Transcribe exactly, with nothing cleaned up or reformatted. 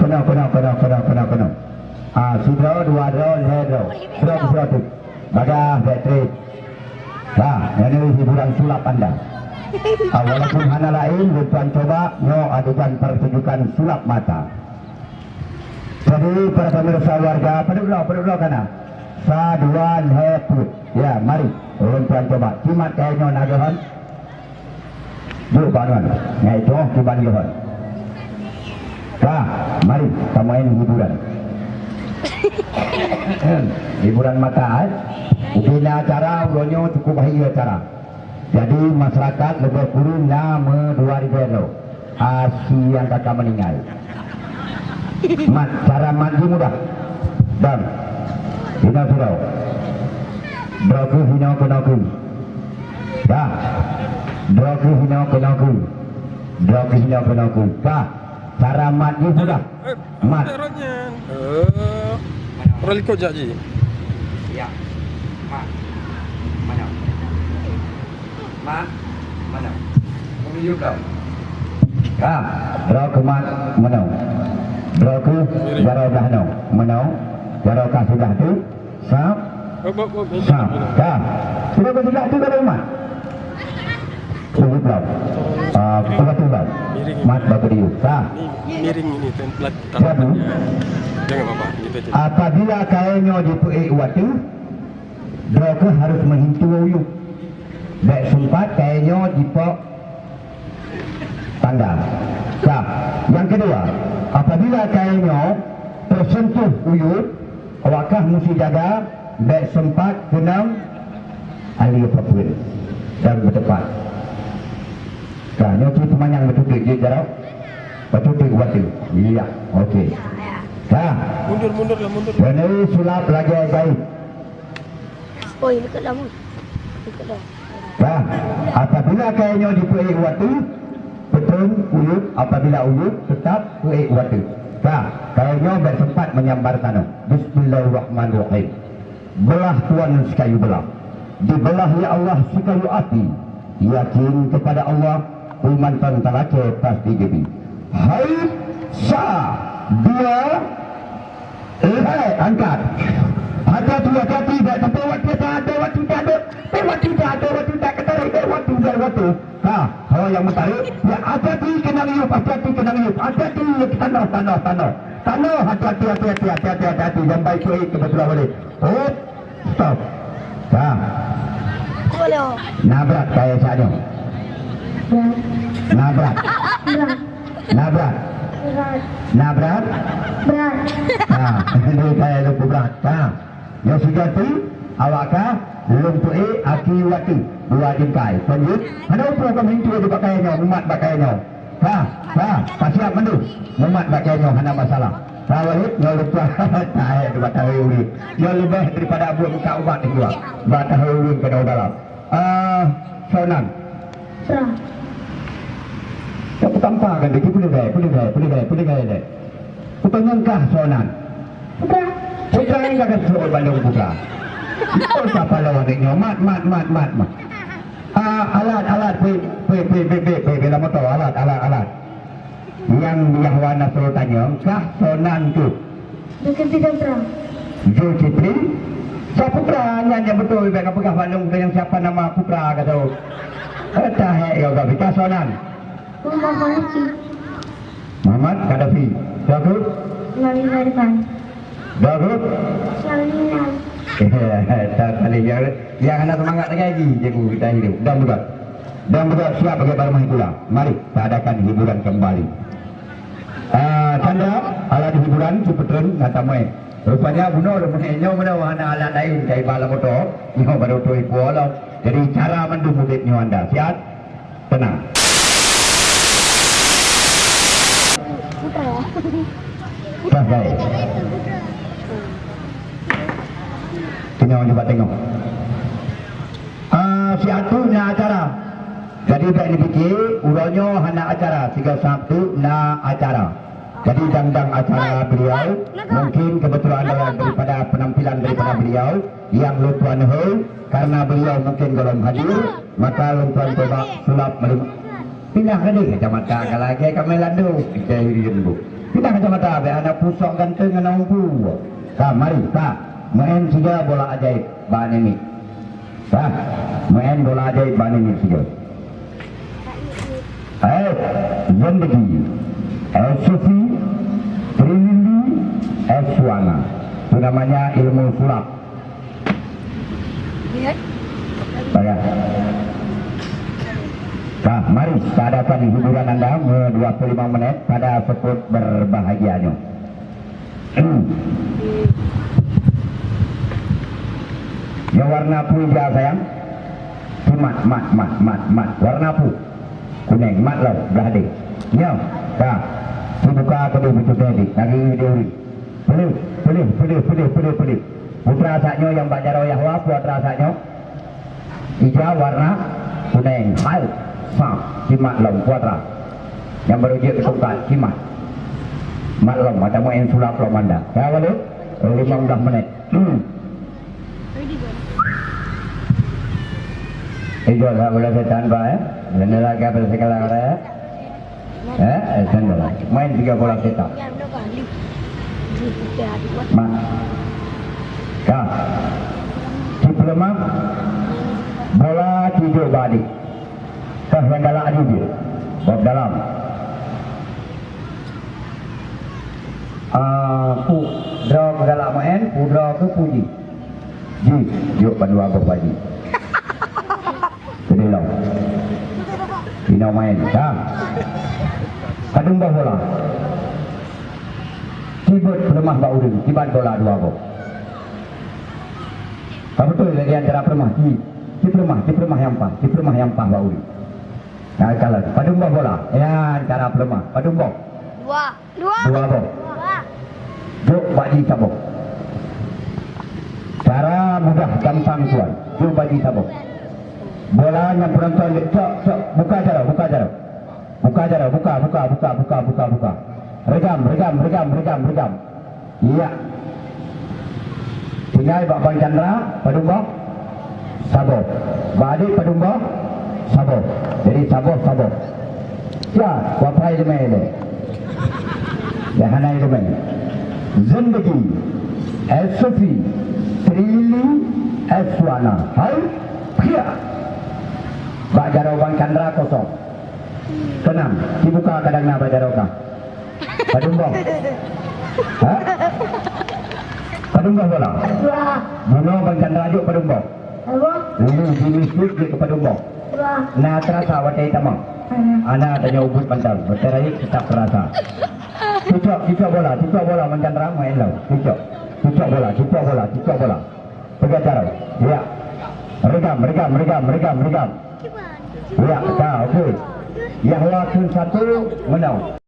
Keunoe, keunoe, keunoe, keunoe, keunoe, keunoe. Ah, sidroe, dua droe, lhèe droe. Droe keudroe teuk. Bagah, bèk trép. Bah, nyan hiburan sulap anda. Ah, walaupun hana laén, lôn tuan cuba, nyoe adegan pertunjukan sulap mata. Jadi, para pemirsa warga, padub droe, padub droe kana? Sa, dua, lhèe, peuet. Ya, mari. Lôn tuan cuba. Cimat kayèe nyoe na geuhon. Jok bak nyan, ngai toh kiban geuhon. Ka, mari, tamain hiburan. Hiburan mata, eh. Ubé na acara, uroe nyoe cukup bahia acara. Jadi, masyarakat leubeh kureueng na meudua ribèe droe. Asyik nyang ka ka meuninggai. Mat, cara mat jih mudah. Dang. Hinoe sidroe. Droe kheueh hinoe keunoe kheueh. Dah. Droe kheueh hinoe keunoe kheueh. Droe kheueh hinoe keunoe kheueh. Dah. Cara mat jih mudah. Mat. Eh, orang likot jak ji. Ya. Mat. Mana? Mat. Mana? Kami yuk dah. Ha, droe kheueh mat meunoe. Droe kheueh jaroe blah noe. Meunoe. Jaroe ka sudah tu. Sab. Hop, hop, hop, hop. Sab. Dah. Sudah bergerak tu pada umat. Sujud lam. Ah, peugah tu lam. Mat bak diu. Dah. Ni miring ini, templat. Jadi, jangan apa-apa. Gitu aja. Apabila kayèe nyoe jipeuék u ateueh, droe kheueh harus meuhintu u yup. Bèk seumpat kayèe nyoe jipok tangga. Sah. Nyang keudua, apabila kayèe nyoe teuseuntuh u yup, awak kah musti jaga bèk seumpat keunong aleue papeuen dan beuteupat. Ka, nyoe cit peumanyang beuteupeue jeuet jaroe. Beuteupeue watèe. Iya, oke. Ka. Mundur, mundur lah, mundur. Keuneuk sulap lagèe gaib. Oi, dekat dah, Mun. Dekat dah. Bah, apabila kayèe nyoe jipeuék u ateueh, peutrön u yup, apabila u yup, teutap peuék u ateueh. Bah, kayèe nyoe bèk seumpat meunyambar tanoh. Bismillahirrahmanirrahim. Beulah Tuhan sikayu beulah. Dibeulah ya Allah sikayu api. Yakin kepada Allah, peue mantong talakèe pasti geubri. Hai, sa, dua, Lhèe, angkat. Hati-hati, hati-hati, bèk sampai watèe tak ada, watèe tak ada. Eh, watèe tak ada, watèe tak keutarék, eh, watèe, eh, watèe. Ha, ho nyang meutarek, ya, hati-hati keunong yup, hati-hati keunong yup, hati-hati tanoh, tanoh, tanoh. Tanoh, hati-hati, hati-hati, hati-hati, hati-hati. Nyang baik tu, eh, keubeutulan boleh. Hop, stop. Ha. Boleh, oh. Nabrak kayèe sa nyoe. Ya. Nabrak. Berat. Nabrak. Berat. Nabrak. Berat. Ha, ini saya lupa berat. Ha. Yang sejati, awak ka lôn peuék aki watèe dua jingkai. Lanjut. Hana upu kamoe hintu di bak kayèe nyoe, mumat bak kayèe nyoe. Ha, ha, pasiap mandum. Mumat bak kayèe nyoe hana masalah. Ka Walid, nyoe lupa. Tahe di batang urip. Nyoe leubeh daripada buet muka ubat di luar. Batang urip kena dalam. Ah, soe nan? Putra. Tak peutampar kan, dia pun dengar, pun dengar, pun dengar, pun dengar dia. Peutanyaan kah soe nan? Putra. Putra nyang ka keusuruh bandum putra. Oh, siapa lawan dia nyoe? Mat, mat, mat, mat, mat. Ah, alat, alat, pui, pui, pui, pui, pui, pui, pui, lam motor, alat, alat, alat. Nyang Yahwa Nasrul tanyong, kah soe nan tu? Zulkifli Putra. Zulkifli? Soe putra nyan nyang beutôi, bèk kapeugah bak lôn, nyang siapa nama putra ka tau. Eh, tahek kau, kau, kah soe nan? Muhammad Gaddafi. Muhammad Gaddafi. Siapa tu? Imam Ibrahim. Bagus. Salinan. Tak saling yang, yang hana semangat lagi, cikgu kita hidup. Dan berat. Dan berat siap bagi para mahasiswa. Mari, kita adakan hiburan kembali. Ah, Chandra, alat hiburan, cukup tren, nak tamai. Rupanya bunoe dah meuhai nyoe, mana hana alat lain, kai bala motor, nyoe baru tu ibu Allah. Jadi, cara mandum murid nyoe anda. Siap? Tenang. Dah, baik. Tengok, cuba tengok. Ah, siatu na acara. Jadi, bèk dipikir, uroe nyoe hana acara. Sigoe Sabtu na acara. Jadi, dang-dang acara beliau, mungkin kebetulan daripada penampilan daripada beliau, yang lôn tuan hôi, karena beliau mungkin golom hadir, maka lôn tuan coba sulap melim-, pindah ka deh kacamata ka lagèe ka meulandô. Kita irin bu. Pinah kacamata, bèk hana pusok ganteng ngon ureueng pu. Ka, mari, ka. Meu'en siga bola ajaib bak aneuk miet. Ka, meu'en bola ajaib bak aneuk miet siga. Eh, Zendegi, eh, Sufi, Trilili, eh, Suana. Itu namanya ilmu sulap. Baik. Nah, mari kita adakan hiburan anda, eh, dua puluh lima menit pada sekut berbahagianya. Nyoe warna peue ija sayang? Mat, mat, mat, mat, mat. Warna peue? Kunèng, mat lom, blah deh. Nyoe, ka. Sibuka keudeh pintoe deh, lagèe deh ureueng. Peuleuh, peuleuh, peuleuh, peuleuh, peuleuh, peuleuh. Putra saat nyoe nyang bak jaroe Yahwa, putra saat nyoe. Ija warna kunèng, hai, sa, cimat lom, putra. Nyang barô jeuet keu tungkat, cimat. Mat lom, mata meu'en sulap lom anda. Ya, waduh, limong belas menit. Hmm. Ija lah bola setan, Pak, eh. Jendela ke atas segala, eh. Eh, eh, sendal. Main tiga bola setan. Mak. Ka. Cipeuleumah. Bola tijôk bak adék. Kah nyang galak aju jih. Bob dalam. Ah, pu droe keu galak meu'en, pu droe keu puji. Ji, jôk bandua boh baji. Keudeh lom. Inoe main, ka. Padum boh bola. Cibeuet peuleumah bak ureueng, kiban bola dua boh. Ka beutôi lagèe antara peuleumah, ci, ci peuleumah, ci peuleumah nyang paih, ci peuleumah nyang paih bak ureueng. Nah, kalon. Padum boh bola. Ya, antara peuleumah. Padum boh? Dua. Dua. Dua boh. Dua. Jôk bak ji saboh. Cara mudah gampang tuan. Jôk bak ji saboh. Bola nyang penonton cok, cok, buka jaroe, buka jaroe. Buka jaroe, buka, buka, buka, buka, buka, buka. Reugam, reugam, reugam, reugam, reugam. Iya. Tinggai bak Bang Chandra, padum boh? Saboh. Bak adék padum boh? Saboh. Jadi saboh, saboh. Ya, wapai leumé lé. Ya, hana leumé. Zendegi, eh, Sufi, Trilili, eh, Suana. Hai, pia. Bak jaroe Bang Chandra kosong. Keunam, dibuka kadang na bak jaroe ka. Padum boh? Ha? Padum boh bola? Dua. Bunoe Bang Chandra jôk padum boh? Dua. Ulu jih misut jih keu padum boh? Dua. Na teurasa watèe tamong? Hana. Hana, tanyoe ubit mantong. Watèe rayeuk teutap teurasa. Cucok, cucok bola, cucok bola Bang Chandra main lom. Cucok. Cucok bola, cucok bola, cucok bola. Peugah cara. Ya. Reugam, reugam, reugam, reugam, reugam. Ya, ka, okey. Yahwa keu satu, meunoe.